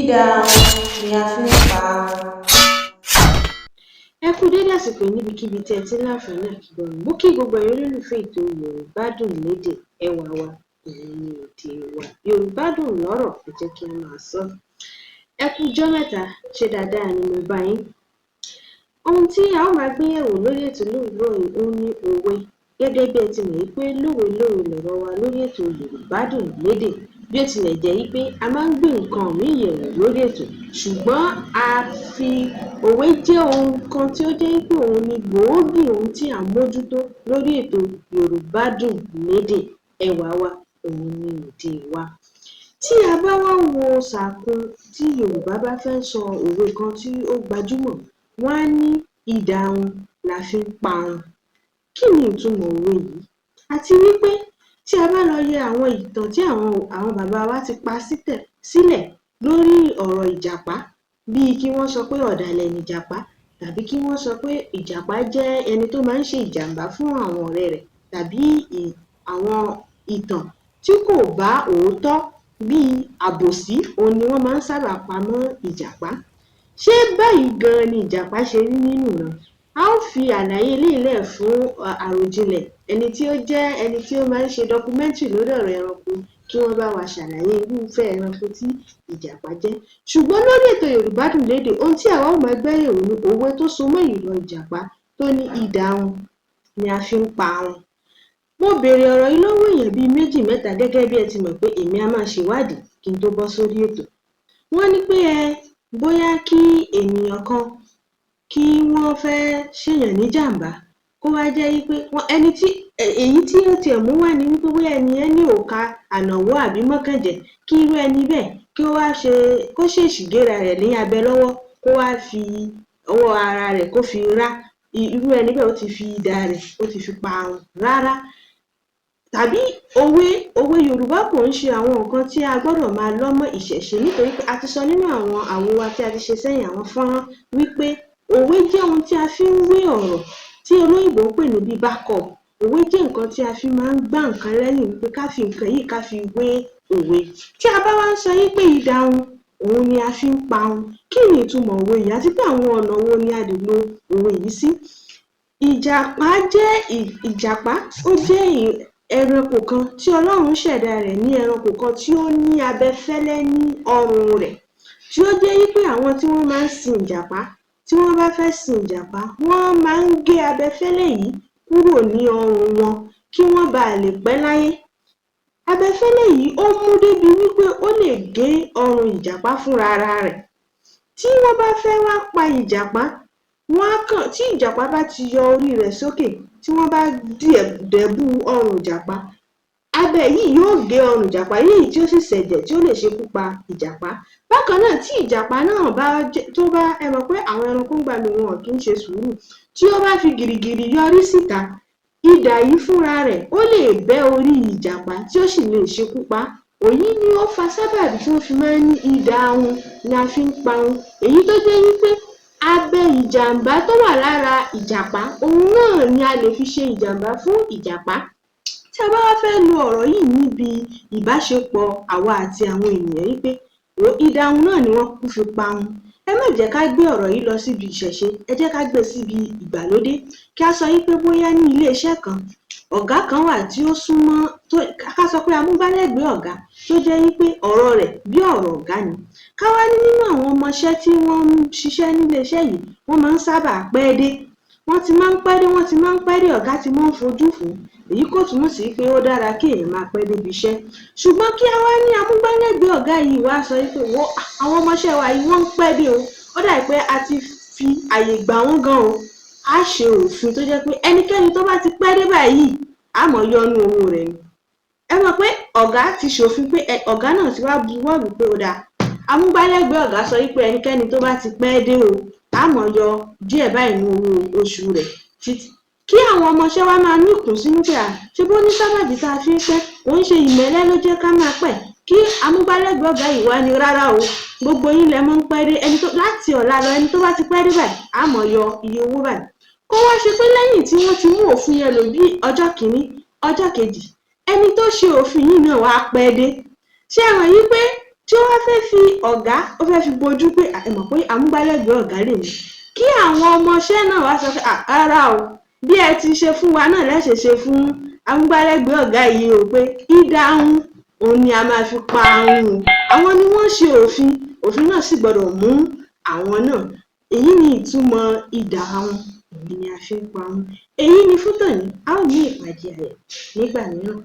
Idà ahun ni a fi ń pa ahun. Ẹ kú dédé àsìkò yìí níbikíbi tí ẹ ti ń láǹfààní àti gbọ́ mi. Mo kí gbogbo ẹ̀yin olólùfẹ́ ètò Yorùbá Dùn Lédè. Ẹwà wa òun ni èdè wa. Yorùbá dùn lọ́rọ̀, ẹ jẹ́ kí a máa sọ. Ẹ kú ijọ́ mẹ́ta, ṣé dáadáa ni mo bá yín? Ohun tí a ó máa gbé yẹ̀wò lórí ètò lówùúrọ̀ yìí, òun ni òwe. Gẹ́gẹ́ bí ẹ ti mọ̀ wípé lówe-lówe lọ̀rọ̀ wa lórí ètò Yorùbá Dùn Lédè. Bí ó tilẹ̀ jẹ́ wípé a máa ń gbé nǹkan míì yẹ̀wò lórí ètò, ṣùgbọ́n a fi òwe jẹ́ ohun kan tí ó jẹ́ wípé òun ni gbòógì ohun tí à ń mójútó lórí ètò Yorùbá Dùn Lédè. Ẹwà wa òun ni èdè wa. Tí a bá wá wo sàkún, tí Yorùbá bá fẹ́ sọ òwe kan tí ó gbajúmọ̀, wọ́n á ní idà ahun la fi ń pa ahun. Kí ni ìtumọ̀ òwe yìí? Àti wípé tí a bá lọ yẹ àwọn ìtàn tí àwọn bàbá wa ti pa sílẹ̀ lórí ọ̀rọ̀ ìjàpá, bíi kí wọ́n sọ pé ọ̀dàlẹ̀ nìjàpá, tàbí kí wọ́n sọ pé ìjàpá jẹ́ ẹni tó máa ń ṣe ìjàm̀bá fún àwọn ọ̀rẹ́ rẹ̀, tàbí àwọn ìtàn tí kò bá òótọ́ bíi àbòsí, òun ni wọ́n máa ń sábà pa mọ́ ìjàpá. Ṣé báyìí gan-an ni ìjàpá ṣe rí nínú ìran? A ó fi àlàyé eléyìí lẹ̀ fún àròjinlẹ̀ ẹni tí ó jẹ́ ẹni tí ó máa ń ṣe documentary lórí ọ̀rọ̀ ẹranko, kí wọ́n bá wa ṣàlàyé irúfẹ́ ẹranko tí ìjàpá jẹ́. Ṣùgbọ́n lórí ètò Yorùbá Dùn Lédè, ohun tí àwa ó máa gbé yẹ̀wò ni òwe tó so mọ́ ìran ìjàpá tó ní idà ahun ni a fi ń pa ahun. Mo béèrè ọ̀rọ̀ yìí lọ́wọ́ èèyàn bíi méjì mẹ́ta, gẹ́gẹ́ bí ẹ ti mọ̀ pé èmi á máa ṣèwádìí kí n tó bọ́ sórí ètò. Wọ́n ní pé bóyá kí ènìyàn kan kí wọ́n fẹ́ ṣèyàn níjàm̀bá, kó wá jẹ́ wípé ẹni tí èyí tí ó tiẹ̀ mú wá ni wípé bóyá ẹni yẹn ní òòka ànàwó àbí mọ́kànjẹ́, kí irú ẹni bẹ́ẹ̀ kí ó wá ṣe kó ṣèèṣì géra rẹ̀ ní abẹ lọ́wọ́, kó wá fi ọwọ́ ara rẹ̀ kó fi rá irú ẹni bẹ́ẹ̀, ó ti fi idà rẹ̀, ó ti fi pa ahun. Rárá, tàbí òwe Yorùbá kò ń ṣe àwọn nǹkan tí a gbọ́dọ̀ máa lọ́ mọ́ ìṣẹ̀ṣe, nítorí pé a ti sọ nínú àwọn àwo wa tí a ti ṣe sẹ́yìn, àwọn fọ́nrán, wípé òwe jẹ́ ohun tí a fi ń wé ọ̀rọ̀ tí olóyìnbó ń pè ní bí backup. Òwe jẹ́ nǹkan tí a fi máa ń gbá nǹkan lẹ́yìn, wípé ká fi nǹkan yìí, ká fi wé òwe. Tí a bá wá ń sọ wípé idà ahun òun ni a fi ń pa ahun, kí ni ìtumọ̀ òwe yìí, àti pé àwọn ọ̀nà wo ni a lè lo òwe yìí sí? Ìjàpá jẹ́ ìjàpá, ó jẹ́ ẹranko kan tí Ọlọ́run ṣẹ̀dá rẹ̀ ní ẹranko kan tí ó ní abẹfẹ́lẹ́ ní ọrùn rẹ̀, tí ó jẹ́ wípé àwọn tí wọ́n máa ń sin ìjàpá, tí wọ́n bá fẹ́ sin ìjàpá, wọ́n máa ń gé abẹfẹ́lẹ́ yìí kúrò ní ọrùn wọn kí wọ́n ba lè pẹ́ láyé. Abẹfẹ́lẹ́ yìí, ó mú débi wípé ó lè gé ọrùn ìjàpá fúnra ara rẹ̀. Tí wọ́n bá fẹ́ wá pa ìjàpá, wọ́n á kàn, tí ìjàpá bá ti yọ orí rẹ̀ sókè, tí wọ́n bá dẹ̀bú ọrùn ìjàpá, abẹ yìí yóò gé ọrùn ìjàpá léyìí tí ó sì ṣẹ̀jẹ̀, tí ó lè ṣekú pa ìjàpá. Bákan náà, tí ìjàpá náà bá jẹ́ tó bá, ẹ mọ̀ pé àwọn ẹranko ń gbà mí, wọn kì í ṣe sùúrù, tí ó bá fi gìrìgìrì yọrí síta, idà yìí fúnra rẹ̀ ó lè bẹ́ orí ìjàpá, tí ó sì lè ṣekú pa. Òyí ni ó fa sábàbí tí wọ́n fi máa ń ní idà ahun ni a fi ń pa ahun. Èyí tó jẹ́ wípé abẹ ìjàm̀bá tó wà lára ìjàpá, òun náà ni a lè fi ṣe ìjàm̀bá fún ìjàpá. Tí a bá wá fẹ́ lo ọ̀rọ̀ yìí níbi ìbáṣepọ̀ àwa àti àwọn ènìyàn, wípé idà ahun náà ni wọ́n kúkú fi pa ahun, ẹ má jẹ́ ká gbé ọ̀rọ̀ yìí lọ síbi ìṣẹ̀ṣe, ẹ jẹ́ ká gbé síbi ìgbàlódé. Kí a sọ wípé bóyá ní ilé-iṣẹ́ kan, ọ̀gá kan wà tí ó súnmọ́ tó, ká sọ pé amúgbálẹ́gbẹ̀ẹ́ ọ̀gá tó jẹ́ wípé ọ̀rọ̀ rẹ̀ bí ọ̀rọ̀ ọ̀gá ni. Ká wá ní nínú àwọn ọmọọṣẹ́ tí wọ́n ń ṣiṣẹ́ nílé-iṣẹ́ yìí, wọ́n máa ń sábà pẹ́ dé, wọ́n ti máa ń pẹ́ dé, wọ́n ti máa ń pẹ́ dé, ọ̀gá ti máa ń fojú fò ó. Èyí kò túmọ̀ sí pé ó dára kí èèyàn máa pẹ́ débi iṣẹ́. Ṣùgbọ́n kí á wá ní amúgbálẹ́gbẹ̀ẹ́ ọ̀gá yìí wá sọ wípé, wo, àwọn ọmọọṣẹ́ wa yìí, wọ́n ń pẹ́ dé o, ó dà pé a ti fi àyè gbà wọ́n gan o, á ṣe òfin tó jẹ́ pé ẹnikẹ́ni tó bá ti pẹ́ dé báyìí, á mọ̀ yọnu owó rẹ̀ ni. Ẹ mọ̀ pé ọ̀gá ti ṣòfin, pé ọ̀gá náà ti wá buwọ́ lù pé ó dáa. Amúgbálẹ́gbẹ̀ẹ́ ọ̀gá sọ wípé ẹnikẹ́ni tó bá ti pẹ́ dé o, á mọ̀ yọ díẹ̀ báyìí ní owó oṣù rẹ̀, títí kí àwọn ọmọọṣẹ́ wa máa ní ìkùnsínú pé à ṣe bó ní sábàbí tá a fi ń pẹ́, kò ń ṣe ìmẹ́lẹ́ ló jẹ́ ká máa pẹ́. Kí amúgbálẹ́gbẹ̀ẹ́ ọ̀gá yìí wá ní, rárá o, gbogbo yín lẹ mọ́ ń pẹ́ dé, ẹni tó láti ọ̀la lọ, ẹni tó bá ti pẹ́ dé báyìí, á mọ̀ yọ iye owó báyìí. Kó wá ṣe pé lẹ́yìn tí wọ́n ti mú òfin yẹn lò bí ọjọ́ kìíní, ọjọ́ kejì, ẹni tó ṣe òfin yìí náà wá pẹ́ dé. Ṣé ẹ mọ̀ yí pé Tí ó wá fẹ́ fi ọ̀gá, ó fẹ́ fi bojú pé ẹ mọ̀ pé amúgbálẹ́gbẹ̀ẹ́ ọ̀gá lèmi, kí àwọn ọmọọṣẹ́ náà wá sọ pé rárá o, bí ẹ ti ṣe fún wa náà lẹ ṣe ṣe fún amúgbálẹ́gbẹ̀ẹ́ ọ̀gá yìí o, pé idà ahun òun ni a máa fi pa ahun o. Àwọn ni wọ́n ṣe òfin, òfin náà sì gbọ́dọ̀ mú àwọn náà. Èyí ni ìtumọ̀ idà ahun òun ni a fi ń pa ahun. Èyí ni fún tòní, a ó ní ìpàdé ayọ̀ nígbà mìíràn.